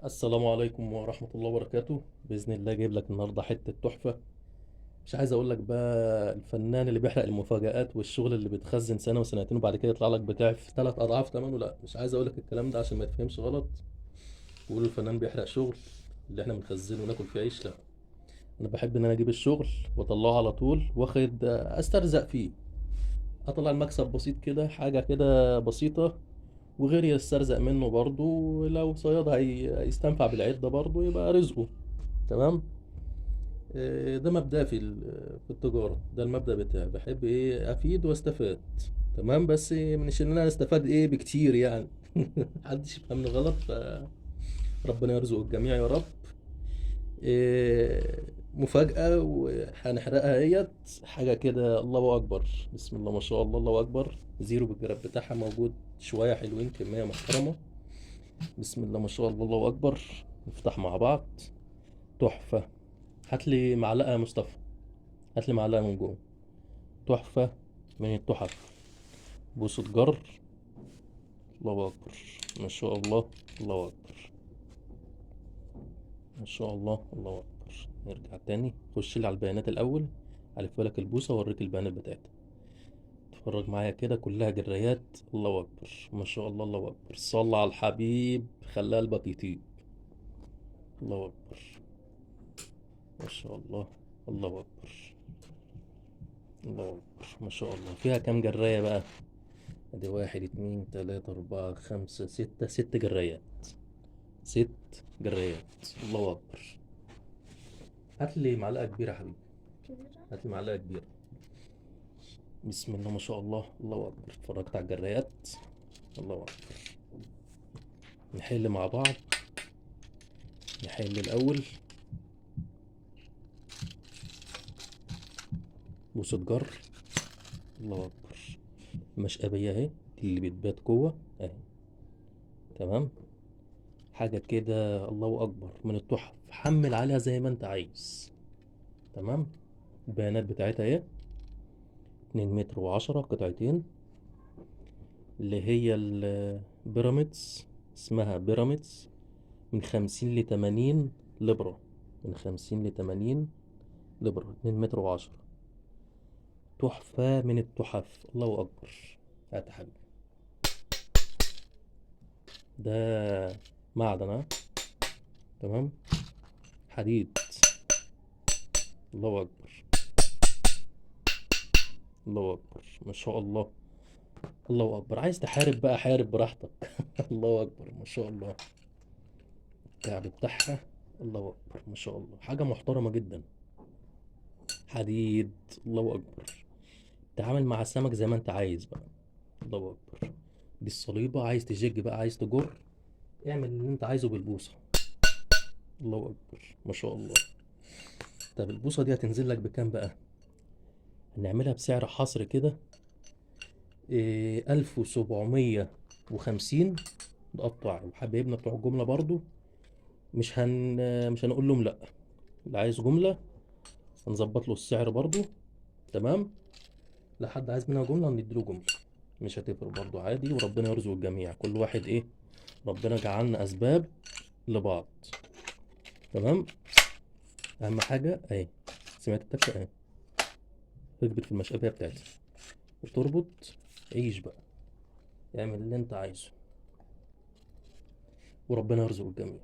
السلام عليكم ورحمة الله وبركاته. بإذن الله جايب لك النهاردة حتة تحفة. مش عايز أقول لك بقى الفنان اللي بيحرق المفاجآت والشغل اللي بيتخزن سنة وسنتين وبعد كده يطلع لك بتاع في 3 أضعاف ثمنه. لا، مش عايز أقول لك الكلام ده عشان ما تفهمش غلط ويقولوا الفنان بيحرق شغل اللي احنا بنخزنه وناكل فيه عيش. لا، أنا بحب إن أنا أجيب الشغل وأطلعه على طول وآخد أسترزق فيه، أطلع المكسب بسيط كده، حاجة كده بسيطة، وغيري يسترزق منه برضه. لو صياد هيستنفع بالعدة برضه يبقى رزقه. تمام. ده مبدأ في التجارة، ده المبدأ بتاعي. بحب ايه؟ افيد واستفاد. تمام، بس مش ان انا استفاد ايه بكتير يعني. محدش يفهمني غلط، فربنا يرزق الجميع يا رب. إيه، مفاجأة وهنحرقها اهيت، حاجة كده الله أكبر، بسم الله ما شاء الله، الله أكبر. زيرو بالجراب بتاعها موجود، شوية حلوين، كمية محترمة، بسم الله ما شاء الله، الله أكبر. نفتح مع بعض. تحفة. هات لي معلقة يا مصطفى، هات لي معلقة من جوه. تحفة من التحف. بوصة جر، الله أكبر ما شاء الله، الله أكبر ما شاء الله، الله أكبر. نرجع تاني، خش لي على البيانات الأول، ألف لك البوصة وأوريك البيانات بتاعتها. اتفرج معايا كده، كلها جرايات، الله أكبر ما شاء الله، الله أكبر. صلى على الحبيب، خلاه قلبك يطيب. الله أكبر ما شاء الله، الله أكبر، الله أكبر ما شاء الله. فيها كام جراية بقى؟ ادي 1 2 3 4 5 6، 6 جرايات، 6 جرايات. الله أكبر. هات لي معلقة كبيرة يا حبيبي، هات لي معلقة كبيرة. بسم الله ما شاء الله، الله أكبر. اتفرجت على الجرايات، الله أكبر. نحل مع بعض، نحل الأول. بوصة جر، الله أكبر. مشقبية أهي، اللي بتبات جوه أهي. تمام، حاجة كده الله أكبر من التحف. حمل عليها زي ما أنت عايز. تمام، البيانات بتاعتها إيه؟ 2 متر و10 قطعتين، اللي هي البيراميدز، اسمها بيراميدز، من 50 لتمانين لبرة، من 50 لتمانين لبرة، 2 متر و10. تحفة من التحف، الله أكبر. هات يا حبيبي، ده معدن، ها؟ تمام، حديد. الله أكبر، الله أكبر ما شاء الله، الله أكبر. عايز تحارب بقى حارب براحتك. الله أكبر ما شاء الله. الكعب بتاعها الله أكبر ما شاء الله، حاجة محترمة جدا، حديد. الله أكبر. تعامل مع السمك زي ما أنت عايز بقى. الله أكبر. دي الصليبة، عايز تجج بقى، عايز تجر، اعمل اللي أنت عايزه بالبوصة. الله أكبر ما شاء الله. طب البوصة دي هتنزل لك بكام بقى؟ هنعملها بسعر حصر كده، إيه، 1750. نقطع، وحبايبنا بتوع الجملة برضو مش هنقول لهم لأ، اللي عايز جملة هنظبط له السعر برضو. تمام، لا حد عايز منها جملة هنديله جملة، مش هتفرق برضو، عادي. وربنا يرزق الجميع، كل واحد ايه، ربنا جعلنا اسباب لبعض. تمام، اهم حاجة اهي، سمعت التكة اهي، ركبت في المشقبية بتاعتها وتربط. عيش بقى، اعمل اللي انت عايزه، وربنا يرزق الجميع.